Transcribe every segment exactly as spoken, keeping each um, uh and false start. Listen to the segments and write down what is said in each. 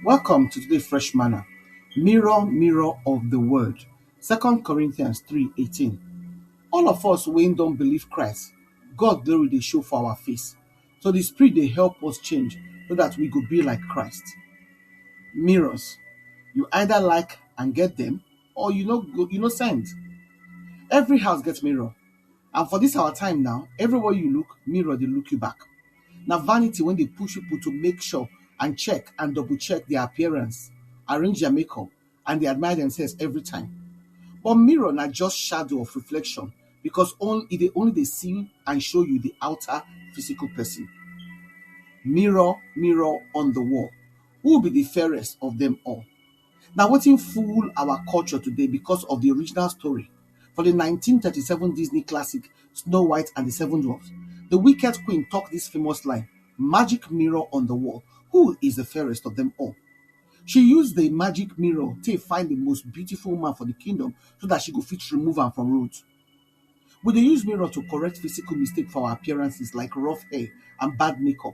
Welcome to today Fresh Manna. Mirror, mirror of the word. Second Corinthians three eighteen. All of us wey don believe Christ, God glory dey show for our face. So the spirit dey help us change so that we go be like Christ. Mirrors. You either like and get them, or you no go, you no send. Every house gets mirror. And for this our time now, everywhere you look, mirror dey look you back. Na vanity wey dey push people to make sure and check and double check their appearance, arrange their makeup, and dey admire themselves every time. But mirror na just shadow of reflection, because only e dey only dey see and show you the outer physical person. Mirror, mirror on the wall, who be the fairest of them all? Na wetin full our culture today because of the original story. For the nineteen thirty-seven Disney classic Snow White and the Seven Dwarfs, the wicked queen talk this famous line: "Magic mirror on the wall, who is the fairest of them all?" She use the magic mirror take find the most beautiful woman for the kingdom so that she go fit remove am from road. We dey use mirror to correct physical mistake for our appearances like rough hair and bad makeup.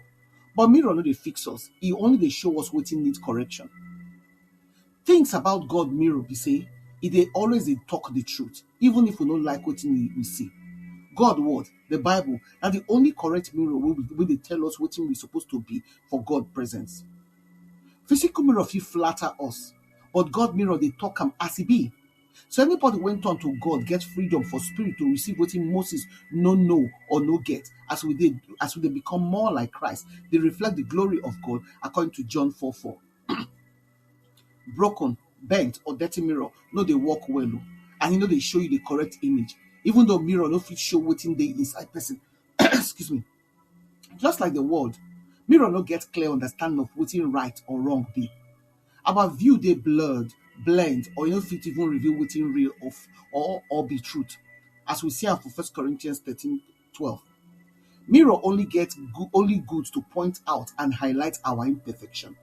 But mirror no dey fix us, e only dey show us wetin need correction. Things about God mirror be say e dey always dey talk the truth, even if we no like wetin we, we see. God word, the Bible, na the only correct mirror wey, we- wey dey tell us wetin we suppose to be for God presence. Physical mirror fit flatter us, but God mirror dey talk am as e be. So anybody wey turn to God get freedom for spirit to receive wetin Moses no know or no get. As we dey as we dey become more like Christ, dey reflect the glory of God, according to John four four. Broken, bent, or dirty mirror no dey work well o, and e no dey show you the correct image, even though mirror no fit show wetin dey inside person. Excuse me. Just like the world, mirror no get clear understanding of wetin right or wrong be. Our view dey blurred, blend, or e no fit even reveal wetin real of or or be truth, as we see am for First Corinthians thirteen twelve. Mirror only get go- only good to point out and highlight our imperfection.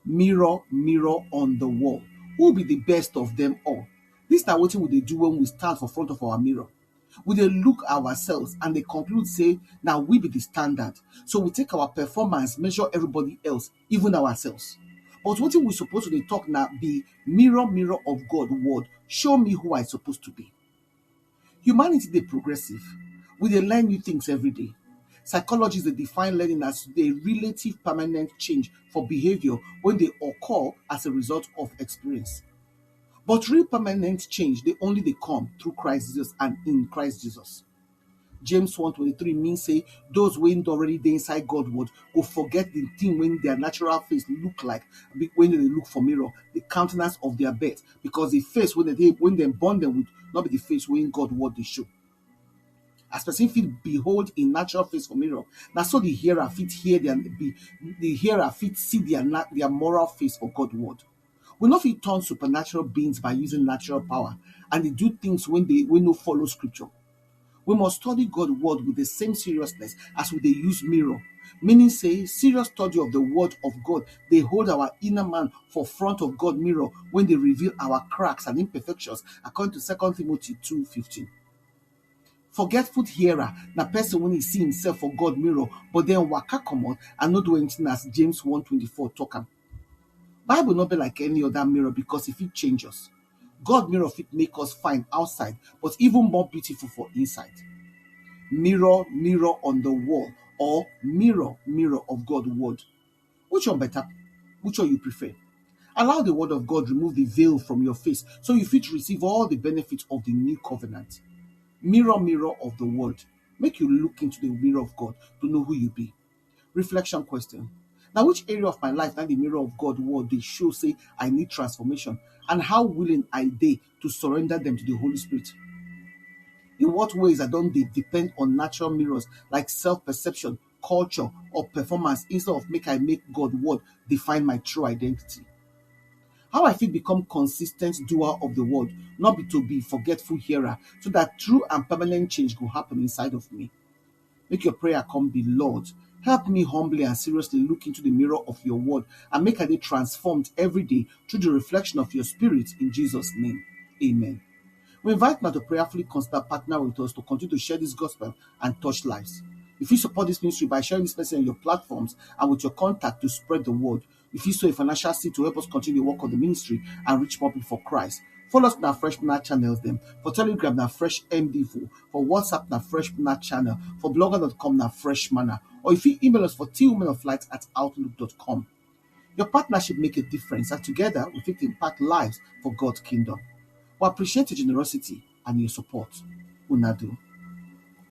Mirror, mirror on the wall, who be the best of them all? This na wetin we dey do when we stand for front of our mirror. We dey look ourselves and dey conclude say na we be the standard. So we take our performance measure everybody else, even ourselves. But wetin we suppose to dey talk na be: "Mirror, mirror of God word, show me who I suppose to be." Humanity dey progressive. We dey learn new things every day. Psychologists dey define learning as the relative permanent change for behavior wey dey occur as a result of experience. But real permanent change dey only dey come through Christ Jesus and in Christ Jesus. James one twenty-three mean say those wey don already dey inside God word go forget the thing wey their natural face look like be- when they look for mirror, the countenance of their birth, because the face wey they dey when dem born them with no be the face wey God word dey show. As person fit behold in natural face for mirror, na so the hearer fit hear their be the hearer fit see their na- their moral face for God word. We no fit turn supernatural beings by using natural power and dey do things when they wey no follow scripture. We must study God word with the same seriousness as we dey use mirror. Meaning say serious study of the word of God dey hold our inner man for front of God mirror when dey reveal our cracks and imperfections, according to Second Timothy two fifteen. Forgetful hearer na person wey dey see himself for God mirror but then waka comot and no do anything, as James one twenty-four talk am. Bible no be like any other mirror because e fit change us. God mirror fit make us fine outside but even more beautiful for inside. Mirror, mirror on the wall, or mirror, mirror of God word. Which one better? Which one you prefer? Allow the word of God remove the veil from your face so you fit receive all the benefits of the new covenant. Mirror, mirror of the word, make you look into the mirror of God to know who you be. Reflection question: na which area of my life na the mirror of God word dey show say I need transformation, and how willing I dey to surrender them to the Holy Spirit? In what ways I don dey depend on natural mirrors like self-perception, culture, or performance instead of make I make God word define my true identity? How I fit become consistent doer of the word, not be to be forgetful hearer, so that true and permanent change go happen inside of me? Make your prayer come be: Lord, help me humbly and seriously look into the mirror of your word and make I dey transformed every day through the reflection of your spirit, in Jesus' name. Amen. We invite now to prayerfully consider partner with us to continue to share this gospel and touch lives. If you support this ministry by sharing this message on your platforms and with your contact to spread the word, If you sow a financial seed to help us continue the work of the ministry and reach more people for Christ, follow us on our Fresh Manna channels dem. For Telegram na Fresh M D four, for WhatsApp na Fresh Manna channel, for blogger dot com na Fresh Manna, or if you email us for T women of light at outlook dot com. Your partnership make a difference, and together we fit impact lives for God's kingdom. We appreciate your generosity and your support. Una do.